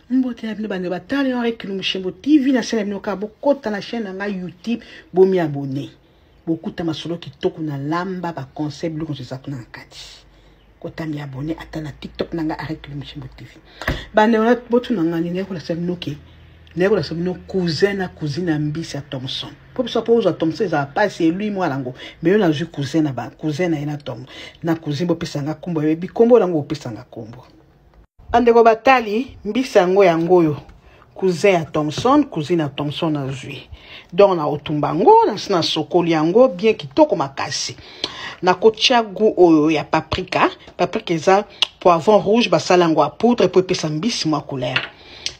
Mbote na bino bande batali na Rekulu Mushembo TV na chaîne na bino kaka bokota na chaîne na ngai YouTube bomi abonné. Bokuta masolo kitoko na lamba ba conseil biloko nyonso eza kuna na kati. Kota mi abonné ata na TikTok na ngai Rekulu Mushembo TV. Bande wana botuna ngai nini nayekolakisa bino ke nayekolakisa bino cousin na cousine ya mbisi ya Thomson. Po biso po ozwa Thomson ezala pasi elui mwana yango. Mais yo nazwi cousin na ba cousin na ye na Tom na cousine bopesa nga kombo yebi kombo nango bopesa nga kombo. Bandeko batali mbisi yango yango oyo cousin ya Thomson, cousine ya Thomson azwi. Donc na otumba yango, nasi nasokoli yango bien kitoko makasi. Nakotia goût oyo ya paprika. Paprika eza poivron rouge basala yango ya poudre po epesa mbisi mwa couleur.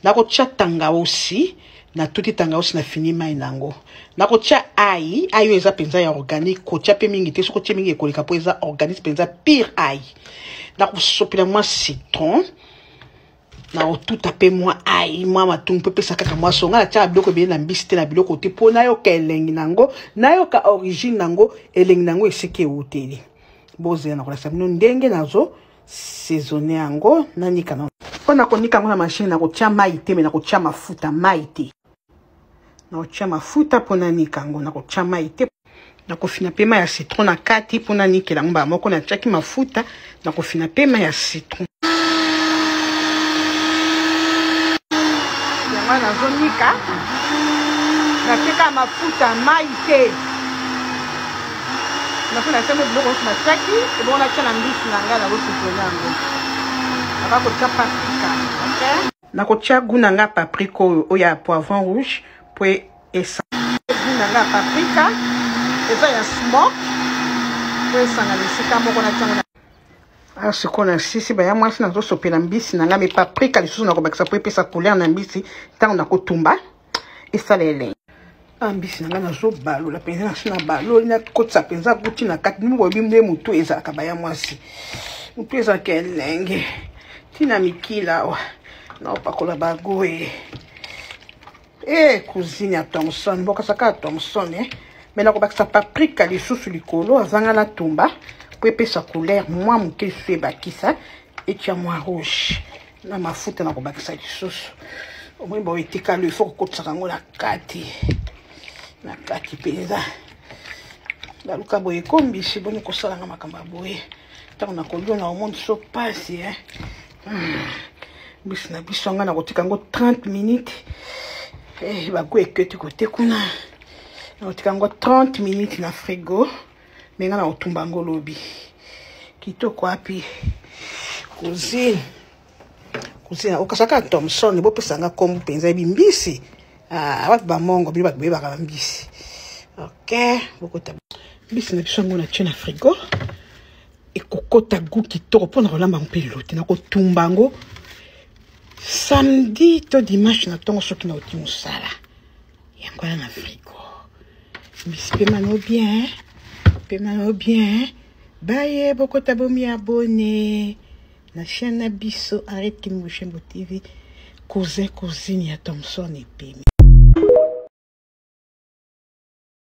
Nakotia tangawisi, natuti tangawisi na fini mai na yango. Nakotia ail, ail oyo eza mpenza ya organique, kotia pe mingi te, soki otie mingi ekoleka po eza organique mpenza pire ail. Nakosopela mwa citron, nakotuta pe mwa ail, mwa matungu pe pesa kaka mwa songa. Natiaka biloko ebele na mbisi te na biloko te po nayoka elengi na yango, nayoka origine na yango, elengi na yango esika ewuteli. Bozela nakolakisa bino ndenge nazo saisonner yango, nanika na mpo nakonika yango na machine. Nakotia mai te, me nakotia mafuta, mai te, nakotia mafuta mpo nanika yango, nakotia mai te. Nakofina pe mai ya citron na kati mpo nanikela yango mbala moko. Natiaki mafuta, nakofina pe mai ya citron yango nazonika. Natiaka mafuta, mai te. Naso natiaki biloko nyonso natiaki ebongo natia na mbisi na ngai, nakosaisonne yango. Naka kotia paprika, ok, nakotia goût na ngai paprika oyo oyo ya poivron rouge po esa goût na ngai paprika eza ya smoke po esangana esika moko. Natiango awa sikoyo na sisi baya mwasi, nazosopela mbisi na ngai me paprika lisusu nakobakisa po epesa couleur na mbisi ntango nakotumba, esala elengi. Mbisi na ngai nazobalola mpenza, nasi na baloli, nakotisa mpenza guti na kati. Bino boyebi nde motu ezalaka, baya mwasi, motu ezalaka elenge ntina mikila. Awa naopakola bagoye e cousine ya Thomson, bokasaka ya Thomson eh. Me nakobakisa paprika lisusu likolo azanga na tumba po epesa couleur mwa moke lisusu, ebakisa etia mwa rouge na mafuta. Nakobakisa lisusu omoi bao etikali, ifo kokotisaka yango na kati, na kati mpenza. Baluka boye ekombisi boni kosalanga makambo ya boye ntango nakolia na omoni so pasi eh. Mbisi na biso nga nakotika yango 30 minutes eh, bago eketi kote kuna. Nakotika yango 30 minutes na frigo, me nga nakotumba yango lobi. Kitoko api cousine, cousine okasaka Thomson, bopesanga nkombo mpenza yebi mbisi. Ah, wapi bamongo bino bato boyebaka bambisi? Ok, bokota mbisi na biso yango natie na frigo, ekokota gu kitoko mpona kolamba yango mpe lote. Nakotumba yango samedi to dimanche na ntongo soki nauti mosala. Yango wana na frigo, mbisi pema no bien, pema no bien. Baye bokota bomi abone na chaîne na biso Arrête Kin Bushembo TV. Cousin, cousine ya Thomson epemi.